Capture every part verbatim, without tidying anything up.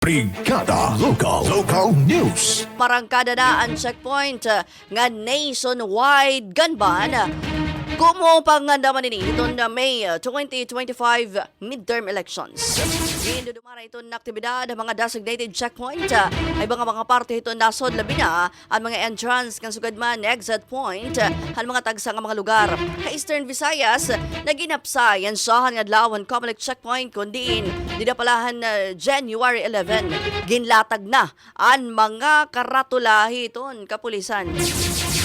Brigada Local, Local News. Marangkada na an checkpoint, ah, nga nationwide gun ban. Kumo pangandam man ini hiton, ah, May, ah, twenty twenty-five midterm elections. Gindudumara hiton aktibidad an mga designated checkpoint, ah, ha iba nga mga parte hiton nasod, labi na an mga entrance ngan sugad man exit point, ah, han mga tagsa nga mga lugar. Ha Eastern Visayas, naginhapsay an syahan nga adlaw han Comelec checkpoint kon diin dida pa la han, ah, January eleven, ginlatag na an mga karatula hiton kapulisan.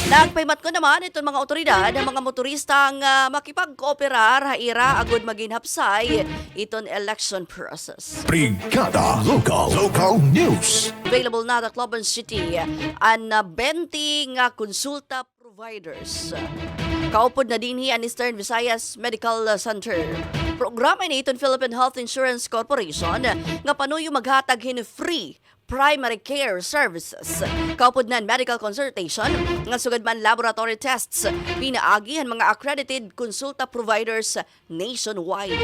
Nagpahimatkon naman hiton mga awtoridad an mga motorista nga makipagkooperar ha ira agod maginhapsay hiton election process. Brigada Local, Local News. Available na ha Tacloban City an, ah, twenty nga konsulta providers. Kaupod na dinhi an Eastern Visayas Medical Center. Programa ini hiton Philippine Health Insurance Corporation nga panuyo maghatag hin free primary care services. Kaupod na an medical consultation, nga sugad man laboratory tests, pinaagi han mga accredited konsulta providers nationwide.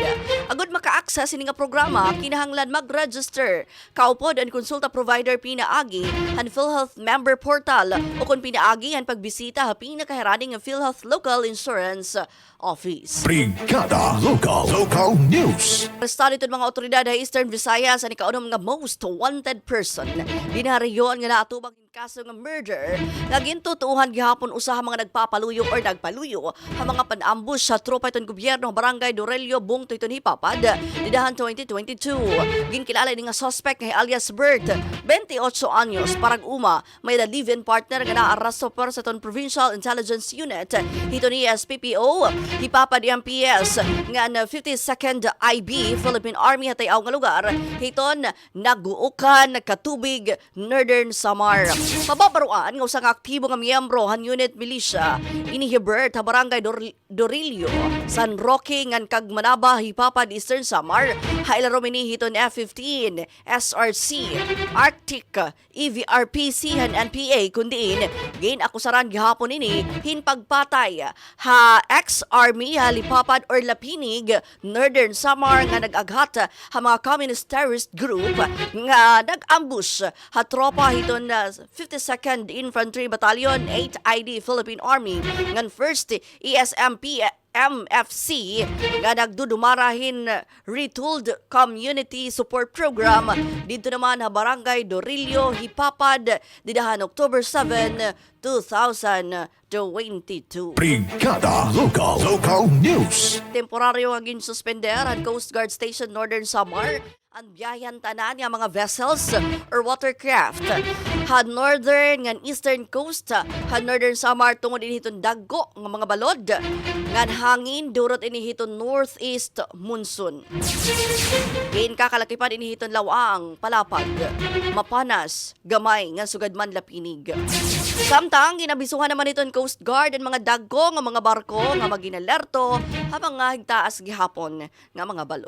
Agod maka-access hini nga programa, kinahanglan mag-register. Kaupod an konsulta provider pinaagi han PhilHealth member portal o kon pinaagi han pagbisita ha pinakahiraning PhilHealth local insurance office. Brigada Local, Local News. Arestado hiton mga awtoridad ha Eastern Visayas an ikaunom nga most wanted person dinhi ha rehiyon nga naatubang hin kaso nga murder nga gintutuohan gihapon usa ha mga nagpapaluyo or nagpaluyo ha mga pan-ambush ha tropa hiton gobyerno ha Barangay Dorillo, bungto hiton Jipapad, dida han twenty twenty-two. Ginkilala ini nga suspect nga hi alias Bert, twenty-eight anyos, parag-uma, may-ada live-in partner nga naaresto para hiton Provincial Intelligence Unit hiton E S P P O, Jipapad M P S, ngan fifty-second I B Philippine Army ha tay-aw nga lugar hiton Naguukan, Katubig, Northern Samar. Mababaroan nga usa nga aktibo nga miyembro han unit militia ini hi Bert ha Barangay Dor-, Dorillo, San Roque ngan Cagmanaba, Jipapad, Eastern Samar, ha ilarom ini hiton F fifteen, S R C, Arctic, E V R P C han N P A, kon diin gin-akusaran gihapon ini hin pagpatay ha ex-army ha Jipapad or Lapinig, Northern Samar nga nag-aghat ha mga communist terrorist group nga nag-ambush ha tropa hiton, ah, fifty-second Infantry Battalion, eighth I D Philippine Army, ngan first E S M P M F C nga nagdudumara hin Retooled Community Support Program didto naman ha Barangay Dorillo, Jipapad, dida han October seven, two thousand twenty-two. Brigada Local, Local News. Temporaryo nga ginsuspender han Coast Guard Station Northern Samar an biyahe han tanan nga mga vessels or watercraft ha northern ngan eastern coast ha Northern Samar tungod ini hiton dagko nga mga balod ngan hangin durot ini hiton northeast monsoon. Ginkakalakipan ini hiton Laoang, Palapag, Mapanas, Gamay ngan sugad man Lapinig. Samtang ginabisuhan naman hiton Coast Guard an mga dagko nga mga barko nga magin-alerto ha mga higtaas gihapon nga mga balod.